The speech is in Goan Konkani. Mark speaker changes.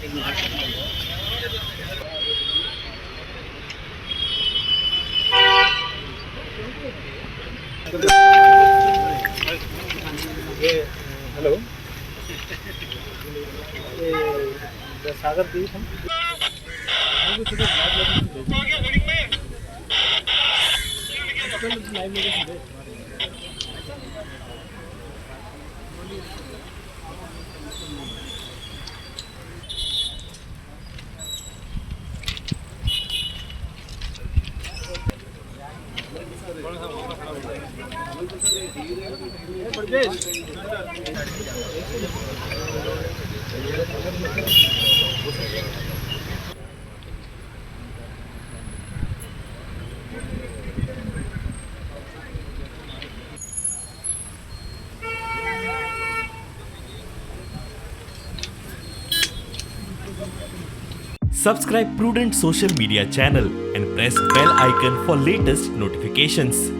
Speaker 1: हेलो सागर दीप हम
Speaker 2: Subscribe Prudent Social Media channel and press bell icon for latest notifications.